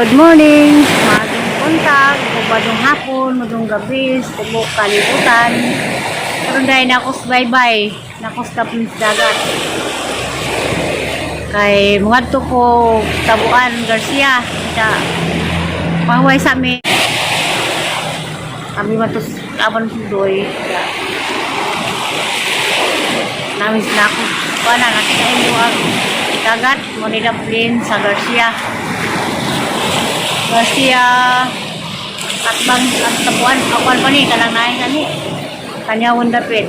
Good morning, maayong buntag, maayong hapon, maayong gabi, sa tibuok kalibutan. Karon dahil na ako sa baybay, na ako sa tapon sa dagat. Kay muadto ko Tabuan Garcia, sa pahuway sa mi. Kami matos kaban doy. Namin na ako, wala nakita inyo ang dagat, Manila Plain sa Garcia. Garcia atbang at Tabuan, akuan pa ni kanang naay kani kanyawon dapit.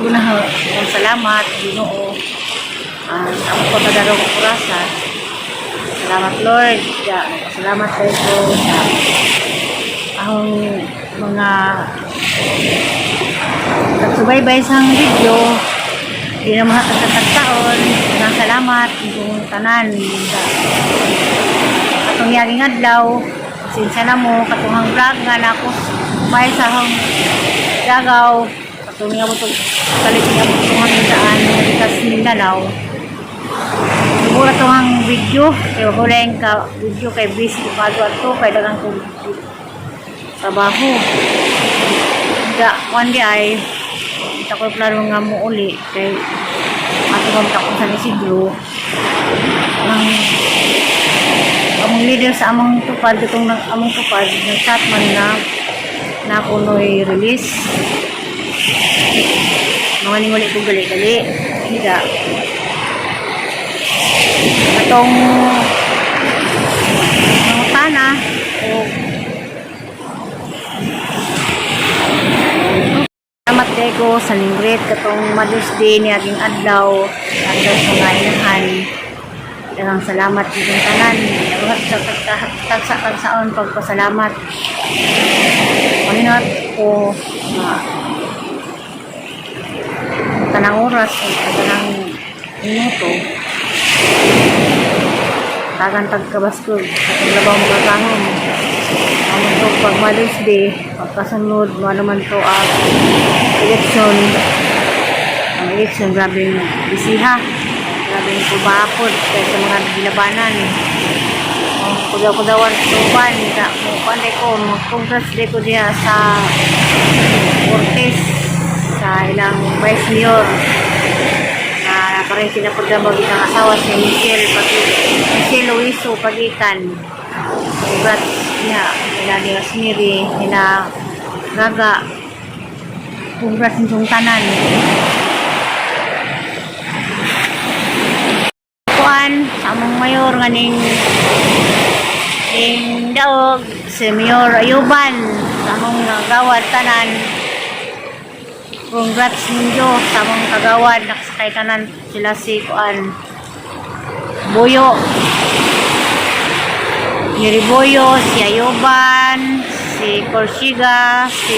Una, kung salamat Ginoo, ang amo ko tadarong orasa. Salamat, Lord. Ya, salamat kayo ko sa ang mga nagsubaybay sa video di na mga tagtaon. Salamat kung tanan sa katong yaging adlaw. Pasensya na mo katong vlog nga nako may sa hang Dagaw, katong nga mo kalit nga mo itong daan likas Mindanao. Siguro itong ang video kay wala yung ka video kay busy ko ato kay dagang kong trabaho. Da one day ay ita ko plano nga mo uli kay ato kang ko sa Isidro ang among leader sa among tupad, itong among tupad nag-chat man na na ako no'y release mga ninguli ko gali-gali higa atong mangutana o. Salamat kay ko sa ning-greet katong Mother's Day ni aging adlaw adlaw sa mga inahan. Daghang salamat sa tanan. Sa tagsa tagsaon pagpasalamat. Paninot ko nga tanang oras o tanang minuto tagan tagkabaskog atong labaw makakahom. Amo to pag Mother's Day, pagkasunod mo naman to ang election. Ang election, grabing bisiha, grabing kubakod kay sa mga gilabanan. Oh, kudaw-kudawan tuban ka mo kuan ko, mag-congrats ko diha sa Cortez, sa ilang vice mayor na parang sila programa ang asawa, si Michelle Pag Michelle Luiso Pagikan. Congrats diha nila ni Rosemary, nila Gaga. Congrats inyong tanan. Kuan sa among mayor nga ning ning daog, si Mayor Ayuban, sa among gawad tanan. Congrats ninyo sa among kagawad, nakasakay tanan sila, si kuan Boyo Yuriboyo, si Ayuban, si Corsiga, si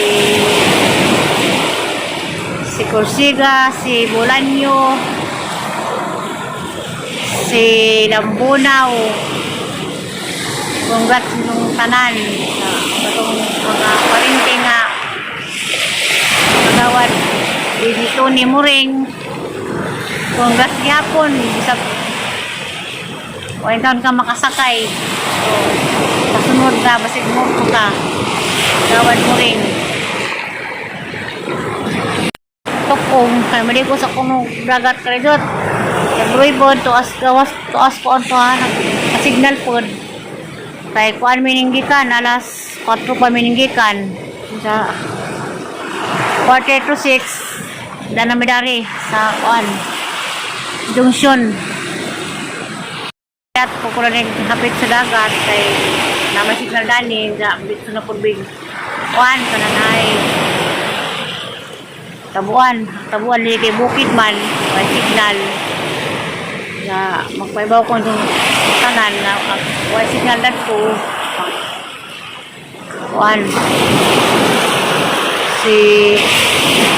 Corsiga, si Bolanyo, si Lambunaw. Congrats nung tanan sa katong mga parente nga kagawad si Tony Muring. Congrats gyapon bisag wa taon ka makasakay. So, kasunod na basig mo ka kagawad Muring. Tukong kay mali ko sa kuno dagat kredit Nagruibod, tuas gawas, tuas po ang tuha, signal pod. Kay kuan mininggikan, alas 4 pa mininggikan. Sa 5:45, dana mi dari sa kuan junction. At kukulan hapit sa dagat kay naman signal dani, ga dito na pud big kuan kananay Tabuan, Tabuan ni kay bukid man, may signal na magpaibaw ko itong tanan na way signal dadto. Kuan si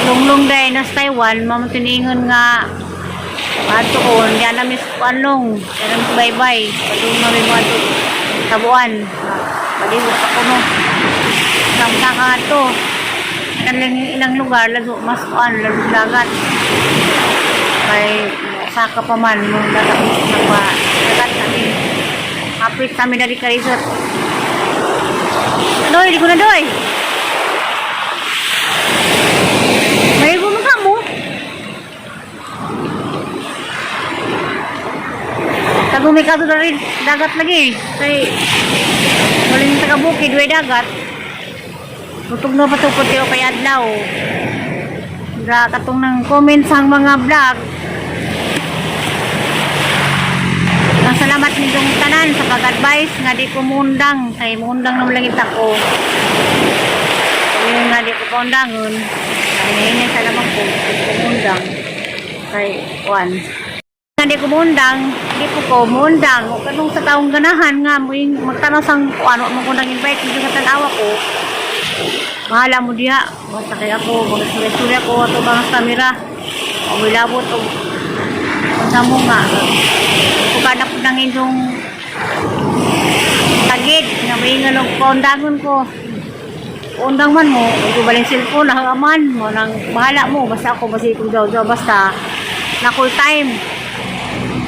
Lunglong day nas Taiwan mamo tiningon nga adto ko diya na mis kuan long, diya na mis bye-bye padung na mi mo adto Tabuan. Paliw sa kuno sa ka ato ilang ilang lugar lago mas kuan lago dagat kay saka pa man mong dagat nagpa dagat namin. Kapit kami dari ka resort. Doy, di ko na, doy. May ka mo. Tagumi ka to rin dagat lagi. Kay walang taga bukid, way dagat. Tutug na patupot kayo kay adlaw. Ra katong nang comments ang mga vlog. Ang salamat ninyong tanan sa pag-advise nga di ko muundang kay muundang naman lang ko. Yung nga di ko paundangon, nangihingi sa lamang ko, di ko muundang. Kay one. Nga di ko muundang, di ko ko muundang. O kanong sa taong ganahan nga mo yung magtanaw sang kung ano mo ko nang invite dito sa tanawa ko. Bahala mo diha. Basta kay ako, mag-istorya ko ato mga kamera. O milabot og unsa mo nga. Kung na po nang inyong tagid nga may og paundangon ko. Undang man mo, ug baling cellphone aman mo nang bahala mo, basta ako basta kung jaw jaw, basta na full time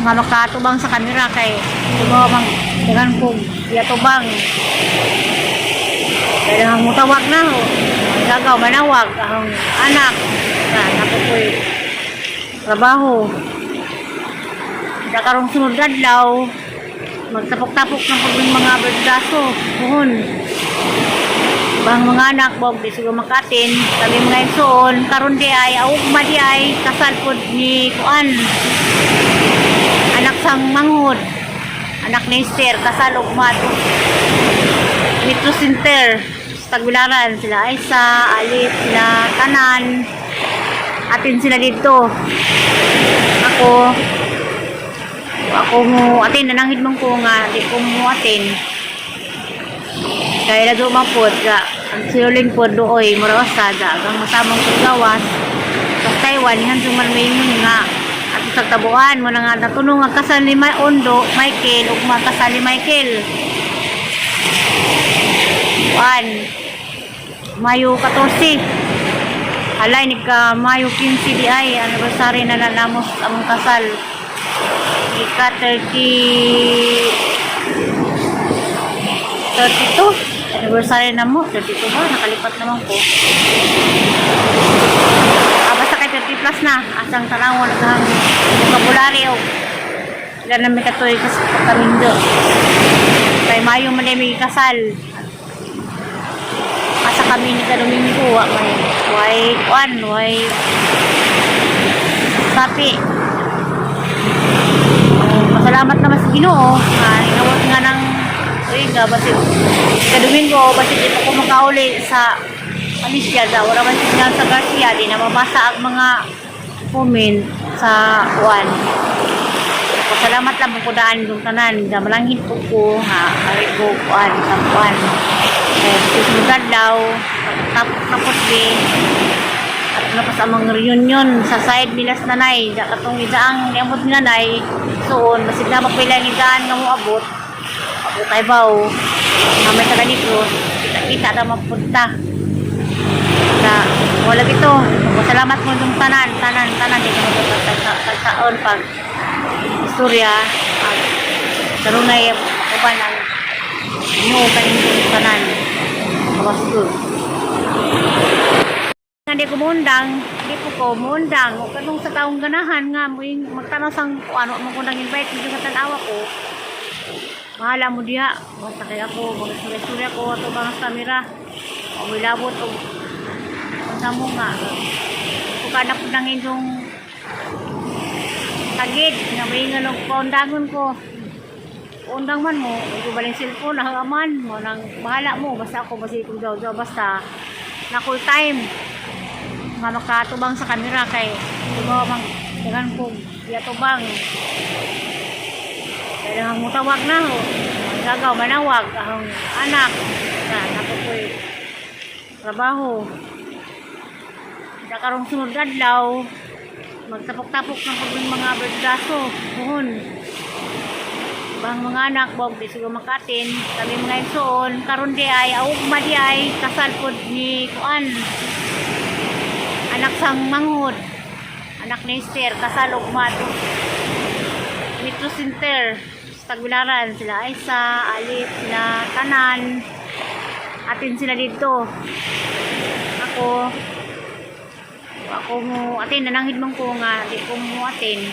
nga makatubang sa kamera kay tubaw bang daghan kog yatubang. Kailangan mo tawag na ho. Gagaw manawag ang anak na nako ko'y trabaho. Sa karong sunod adlaw, magtapok-tapok ng pag mga berdaso. Puhon. Bang mga anak, bog, di siguro makatin. Kami mga igsoon, karon di ay, augma di ay, kasal pod ni Kuan. Anak sang manghod. Anak ni Esther, kasal ugma to. Metro Center, sa Tagbilaran, sila Aisa, Alip, sila Tanan. Atin sila dito. Ako mo atin, nananghid man ko nga di ko mo atin. Kaya na man po, ga, ang siuling po dooy, mura sa ga, ang masamang paggawas. Sa Taiwan, ihan suman may nga, at sa tabuan mo na nga natunong ang kasal ni Ondo, Michael, ug mga kasal ni Michael. Juan, Mayo 14. Halay, nagka Mayo 15 di ay, anniversary na namos ang kasal. Ika 30 32 anniversary na mo. 32 ba? Nakalipat naman ko. Ah, basta kay 30 plus na. Asang tanaw na ang vocabulary o ilan na may katoy kas pagkamindo. Kay Mayo man ay may kasal. Asa kami ni Kadomingo, wa may way kwan, way sapi. Oh, masalamat naman sa Ginoo nga ingawat nga ng uy nga basig Kadomingo, basig ito ko makauli sa Alicia da wala man signal sa Garcia, di na mabasa ang mga comment sa kuan. Pasalamat lang po daan yung tanan da malangin po ko ha ari ko kuan sa kuan. Eh, susunod daw tapos tapos di at napas ang mga reunion sa side nila sa nanay da katong idaang niabot ni nanay soon basig na mapila ang idaan nga moabot abot ay baw nga may taga dito kita kita na mapunta na wala gito. Salamat mo yung tanan tanan tanan di mo pagtaon pag istorya at karunay uban ang Ginoo kaning tanan. Kamastud. Nga di ko muundang, di ko ko muundang. O kanong sa taong ganahan nga mo yung magtanaw sang kung ano mo ko nang invite dito sa tanawa ko. Bahala mo diha. Basta kay ako, mag-istorya ko ato mga kamera. O milabot og unsa mo nga. Kung na po nang inyong tagid nga may og paundangon ko. Undang man mo, ug baling cellphone aman mo nang bahala mo, basta ako basta kung jaw jaw, basta na full time nga makatubang sa kamera kay tubaw mang daghan kog yatubang. Kailangan mo tawag na ho. Gagaw manawag ang anak na nako ko'y trabaho. Sa karong sunod adlaw, magtapok-tapok ng pag mga berdaso. Puhon. Bang mga anak, bog, di siguro makatin. Kami mga igsoon, karon di ay, augma di ay, kasal pod ni Kuan. Anak sang manghod. Anak ni Esther, kasal ugma to. Metro Center. Sa Tagbilaran, sila Aisa, Alip, sila Tanan. Atin sila dito. Ako, ako mo atin, nananghid man ko nga di ko mo atin.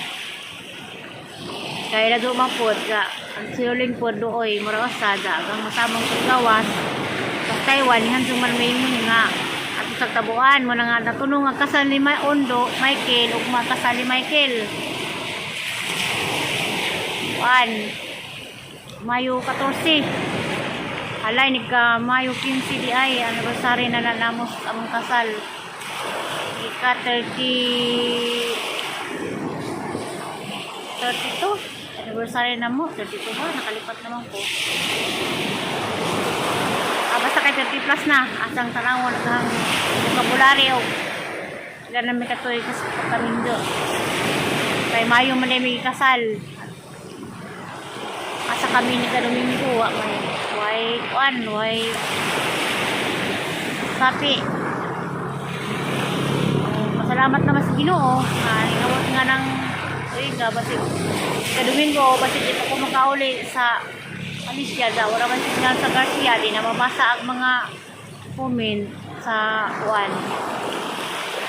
Kaya lado man pod ga ang siluling pod dooy mura sa da ang masamang gawas sa Taiwan ni man may nga ato sa tabuan mo na nga natunong ang kasal ni Ondo Michael ug mga kasal ni Michael. Kuan Mayo 14, alay ni ka Mayo 15 di ay anniversary na namos among kasal, ika 30, 32 anniversary na mo. 32 ba? Nakalipat naman ko. Ah, basta kay 30 plus na asang tanawon ang vocabulary o ilan na may katuig kasi pagkamindo kay Mayo man may kasal. Asa kami ni Domingo, wa may way kuan, way sapi. Oh, pasalamat naman sa Ginoo nga ningawat nga ng tuig nga basig ka Domingo, basig di pa ko makauli sa Alicia da wala man signal sa Garcia, di na mabasa ang mga comment sa kuan.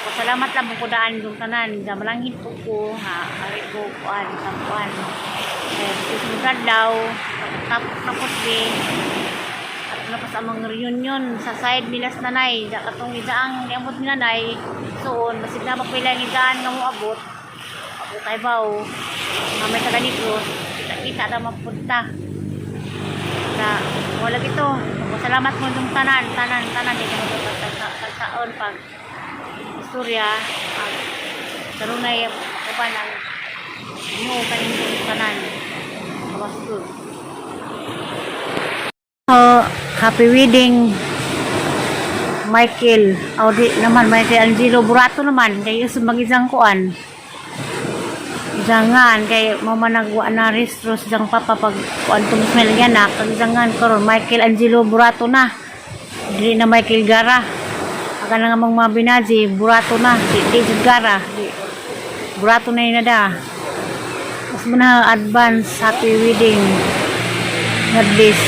Pasalamat lang po ko daan yung tanan da malangit po ko ha ari ko kuan sa kuan eh susunod adlaw tapos tapos di at napas amang reunion sa side nila sa nanay da katong idaang niabot ni nanay soon, basig na mapila ang idaan nga moabot ako kay baw nga may taga Negros, kita kita na mapunta na wala gito. Salamat mo yung tanan tanan tanan di mo pagsaon pag istorya at karunay uban ang mo kaning tanan kabastod. Oh, happy wedding, Michael. O di naman Michael Angelo Burato naman kay usab mag-isang kuan. Isangan kay mama nagwa na restro sa isang papa pag kuan tumis may anak ang isangan karon Michael Angelo Burato na. Dili na Michael Gara. Aga na nga mga binazi Burato na di, di jud Gara. Di, Burato na yun na da. Mas mo na advance happy wedding. God bless.